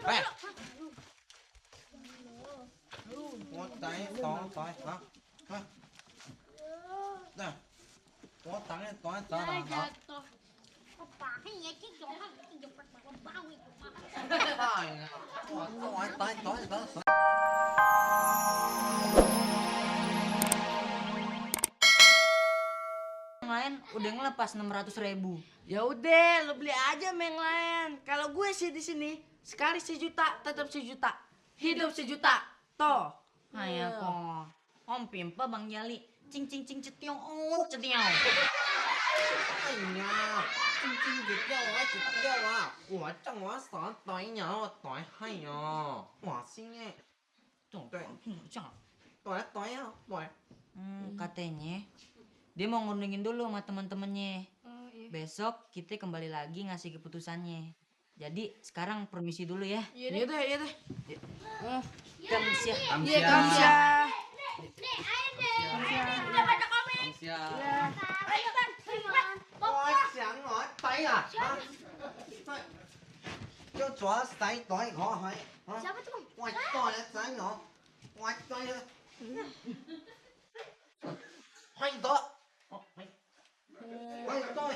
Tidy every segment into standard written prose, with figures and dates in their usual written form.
Có tay to hả? Hả? Nè. Có tay to hả? Jatuh. Kepakainya sih jangan jepret bau itu mah. To. Yang lain udah ngelepas 600.000. Ya udah, lo beli aja sama yang lain. Kalau gue sih di sini sekali 1 juta, tetap 1 juta. Hidup 1 juta. Toh. Ayo kok. Om Pimpa Bang Jali. Cing cing cing cetiong cetiong. Ai nha. Chinh chinh chịu à. Của trong hóa sở tối nhỏ tối hay nhờ. Hóa sinh nhé. Tuh, cang. Tối á. Tối. Katanya dia mau ngundingin dulu sama teman-temannya. Oh, iya. Besok kita kembali lagi ngasih keputusannya. Jadi sekarang permisi dulu ya. Iya deh. Kamsia. Iya, Kamsia. Nih, ayo deh. Kamsia. Kita baca komen. Kamsia. Ayo kan, Ôi, sáng nói tay à? Hả? Cho chó tay tối khó hỏi. Siapa tuh, Bang? Ngoài tôi là sáng nhỏ. Ngoài tôi là... Hoành tôi. Hoành tôi.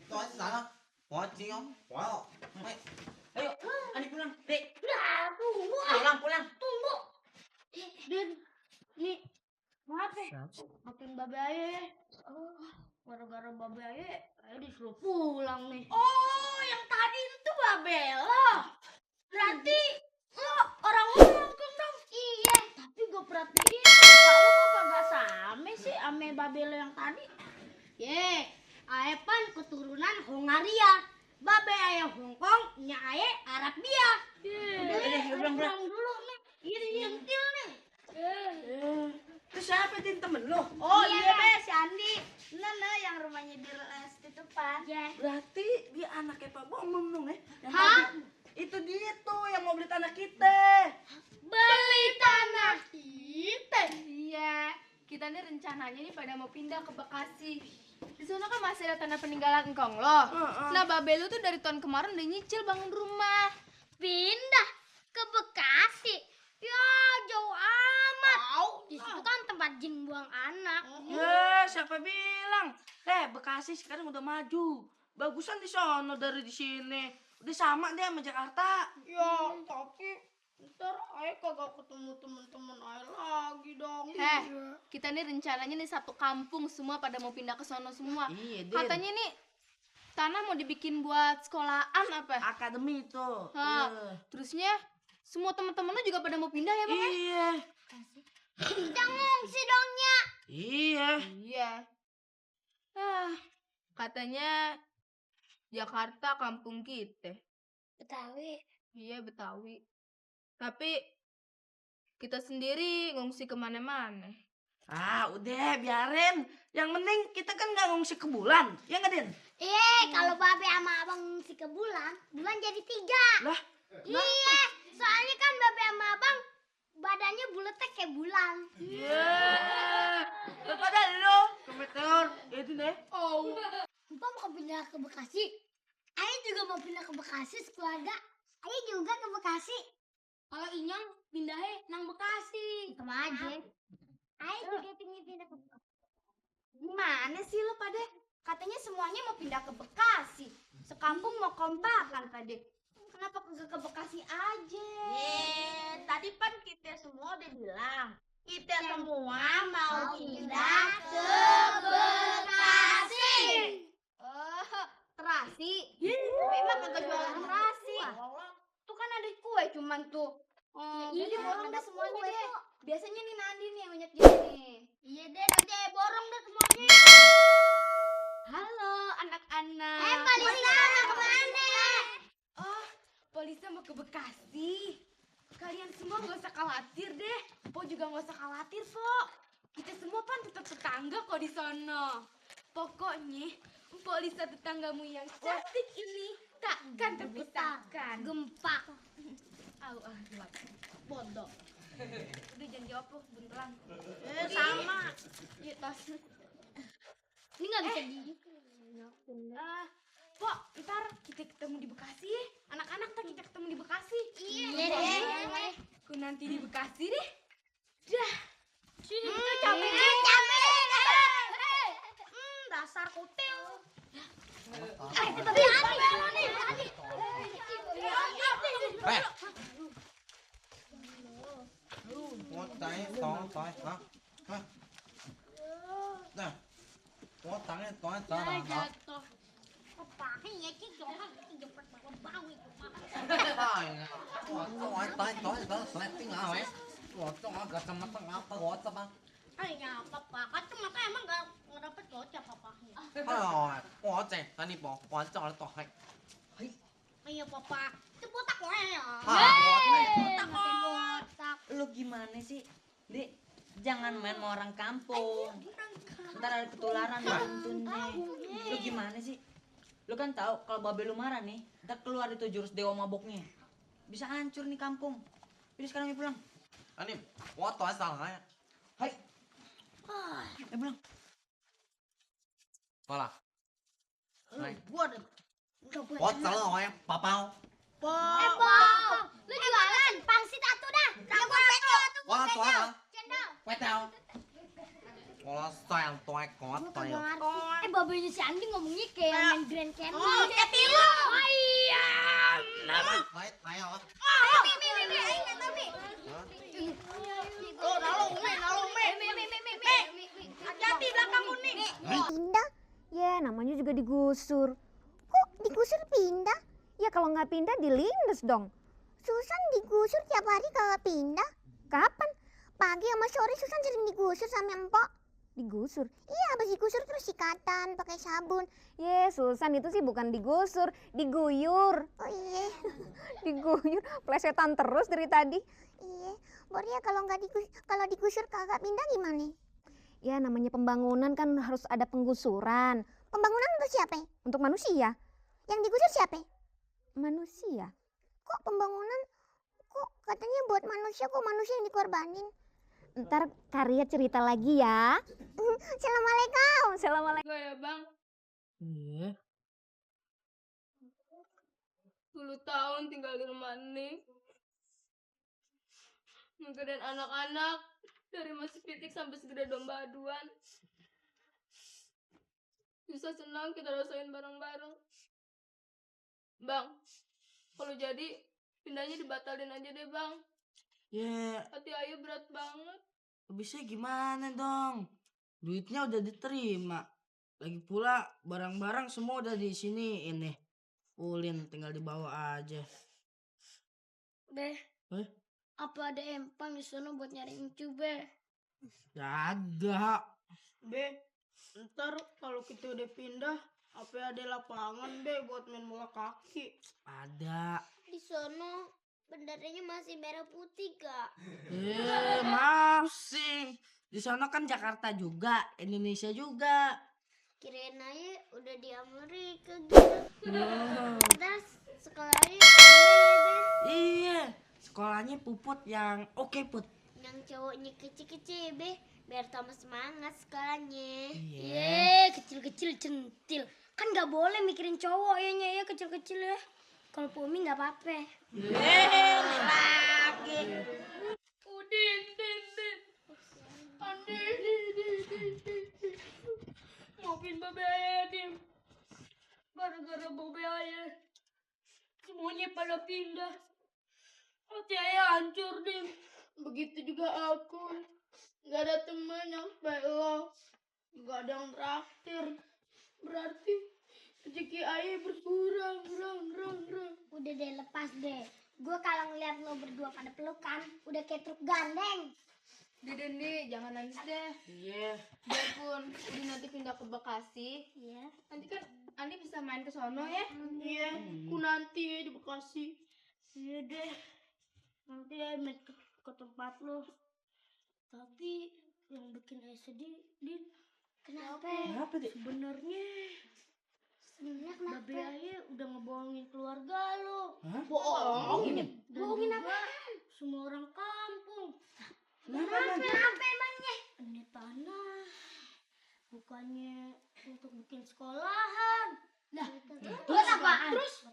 Tôi sáng đó. Hóa chi không? Hóa không? Ayo, adik pulang. Dek, Udah, tunggu. pulang. Tunggu. Din, nih. Maaf ya. Makin babe aja. Gara-gara babe aja disuruh pulang nih. Oh, yang tadi itu babe lo. Berarti lo orang Hongkong dong. Iya, tapi gue perhatiin muka lo kok kagak sama sih ame babe lo yang tadi. Ye, ae pan keturunan Hongaria. Babe ayah Hongkong, nya ae Arabia. Udah, pulang. Dulu nih. Ini nyentil nih. Itu siapa Din, temen lo? Oh iya Be, si Andi. Nah, yang rumahnya di di depan. Iya. Berarti dia anaknya Pak Bomong dong ya? Yang Hah? tadi. Itu dia tuh yang mau beli tanah kita. Beli tanah kita. Iya, kita nih rencananya nih pada mau pindah ke Bekasi. Di sana kan masih ada tanah peninggalan engkong lo. Nah, babe lu tuh dari tahun kemarin udah nyicil bangun rumah. Pindah ke Bekasi. Ya, jauh amat. Di situ kan tempat jin buang anak. Ya, siapa bilang? Bekasi sekarang udah maju. Bagusan di sono dari di sini. Udah sama deh sama Jakarta. Ya, tapi ntar Ae kagak ketemu temen-temen Ae lagi dong. Kita nih rencananya nih satu kampung semua pada mau pindah ke sono semua. Iya, Din. Katanya nih tanah mau dibikin buat sekolahan apa? Akademi itu. Terusnya semua teman-teman lu juga pada mau pindah ya, Bang? Iya. Kita ngungsi dong, Nya. Iya. Iya. Katanya Jakarta kampung kita. Betawi. Iya, Betawi. Tapi kita sendiri ngungsi kemana-mana. Udah biarin. Yang penting kita kan nggak ngungsi ke bulan. Ya nggak, Din? Kalau babe sama abang ngungsi ke bulan jadi 3. Lah, Iya, soalnya kan babe sama abang badannya buletnya kayak bulan. iya. Daripada lo ke meteor, itu deh. Mbak mau pindah ke Bekasi. Ayo juga mau pindah ke Bekasi sekeluarga. Ayo juga ke Bekasi. Kalau Inyong pindahnya nang Bekasi. Sama aja. Ayo juga pingin pindah ke Bekasi. Gimana sih lo pada? Katanya semuanya mau pindah ke Bekasi. Sekampung mau kompakan pada. Kenapa kagak ke Bekasi aja? Tadi kan kita semua udah bilang. Kita semua mau pindah ke Bekasi. Terasi? Memang kagak jualan terasi. Tuh kan ada kue cuman tuh. Jadi borong dah semuanya deh. Biasanya nih Nandi nih yang banyak gini. Iya deh, nanti borong dah semuanya. Halo anak-anak. Polisi mau kemana? Polisi mau ke Bekasi. Kalian semua gak usah khawatir deh. Po juga gak usah khawatir, Po. Kita semua kan tetap tetangga kok di sono. Pokoknya Polisi tetanggamu yang cantik ini takkan terpisahkan. Gempa. Gelap. Bodoh. Udah jangan jawab lu, buntelan. Sama. Iya, tas. Ini nggak bisa di. Pok, ntar kita ketemu di Bekasi ya. Anak-anak ntar kita ketemu di Bekasi. Iya deh. Aku nanti di Bekasi deh. Dah. Itu capek. Dasar kutil. Tapi nih. Hei. Ủa tại tội hả? Hả? Nè. Ủa tại tội hả? Jatuh. Pakai chứ jangan jepret bau itu. Ủa tại tiếng nào ấy? Ủa trong kacamata apa gua apa? Ayah, papa, kacamata emang nggak dapat gocap papanya. Ủa cek tadi po, ủa cho nó tội. Ayah, papa, itu botak ya. botak. Lu gimana sih? Dek, jangan main sama orang kampung. Ntar ada ketularan bantunnya. Lu gimana sih? Lu kan tahu kalau babe lu marah nih, ntar keluar itu jurus dewa maboknya. Bisa hancur nih kampung. Jadi sekarang pulang. Anim, ủa tội sao hả? Hai. Pulang. Voilà. Này, Gua ada. ủa sao rồi em? Papau. Bang, lu jualan pangsit atuh dah. Ya gua cendol atuh. Ủa tội hả? Cendol. Quay tao. Ủa sao tội có tội. Babenya si Andi ngomongnya kayak main Grand Canyon. Oh, kayak tilu. Oh iya. Thấy thấy không? Mi, aing nggak tahu, Mi. Oh, nolong Mi. Hati-hati belakangmu nih. Pindah? Ya namanya juga digusur. Kok digusur pindah? Ya kalau nggak pindah dilindes dong. Susan digusur tiap hari kagak pindah. Kapan? Pagi sama sore Susan sering digusur sama Empok. Digusur? Iya habis digusur terus sikatan pakai sabun. Ye Susan itu sih bukan digusur, diguyur. Oh iya, diguyur. Plesetan terus dari tadi. Iya, Bor ya kalau digusur kagak pindah gimana? Ya namanya pembangunan kan harus ada penggusuran. Pembangunan untuk siapa? Untuk manusia. Yang digusur siapa? Manusia. Kok pembangunan? Kok katanya buat manusia, kok manusia yang dikorbanin? Ntar Karya cerita lagi ya. Assalamualaikum. Assalamualaikum. Enggak ya, Bang? Iya. 10 tahun tinggal di rumah ini. Ngegedein anak-anak dari masih pitik sampai segede domba aduan. Bisa senang kita rasain bareng-bareng. Bang, kalau jadi pindahnya dibatalin aja deh, Bang. Ya, Hati Ayu berat banget. bisa gimana dong? Duitnya udah diterima. Lagi pula barang-barang semua udah di sini ini. Ulin tinggal dibawa aja. Beh, Eh? apa ada empang di sana buat nyari Encu, Beh? Gak ada. Be, ntar kalau kita udah pindah, apa ada lapangan be buat main bola kaki? Ada. Di sana benderanya masih merah putih, Kak. Masih. Di sana kan Jakarta juga, Indonesia juga. Kirain aja udah di Amerika gitu. Terus sekolahnya ya, Beh? Iya, sekolahnya Puput yang oke Put. Yang cowoknya kecil-kecil, Beh. Biar tambah semangat sekolahnya. Iya. Kecil-kecil centil. Kan gak boleh mikirin cowok ya kecil-kecil ya. Kalau Pumi gak apa-apa. Udin, Din. Andi. Maafin Babe Ayah, Dim. Gara-gara Babe Ayah, semuanya pada pindah. Hati Ayah hancur, Dim. Begitu juga aku. Gak ada teman yang sebaik lo. Gak ada yang traktir. Berarti rezeki Ayah berkurang. Udah deh, lepas deh. Gue kalau ngeliat lo berdua pada pelukan, udah kayak truk gandeng. Dendi, jangan nangis deh. Iya. Biarpun Udi nanti pindah ke Bekasi, Iya. nanti kan Andi bisa main ke sono ya. Iya, aku nanti di Bekasi. Iya deh. Nanti ya main ke tempat lo. Tapi yang bikin Ayah sedih, Din. Kenapa? Kenapa deh? Sebenarnya Sebenarnya Babe kenapa? Ayah udah ngebohongin keluarga lo. Hah? Bohongin? Bohongin apa? Semua orang kampung. Kenapa emangnya? Ini tanah. Bukannya untuk bikin sekolahan. Terus apaan? Terus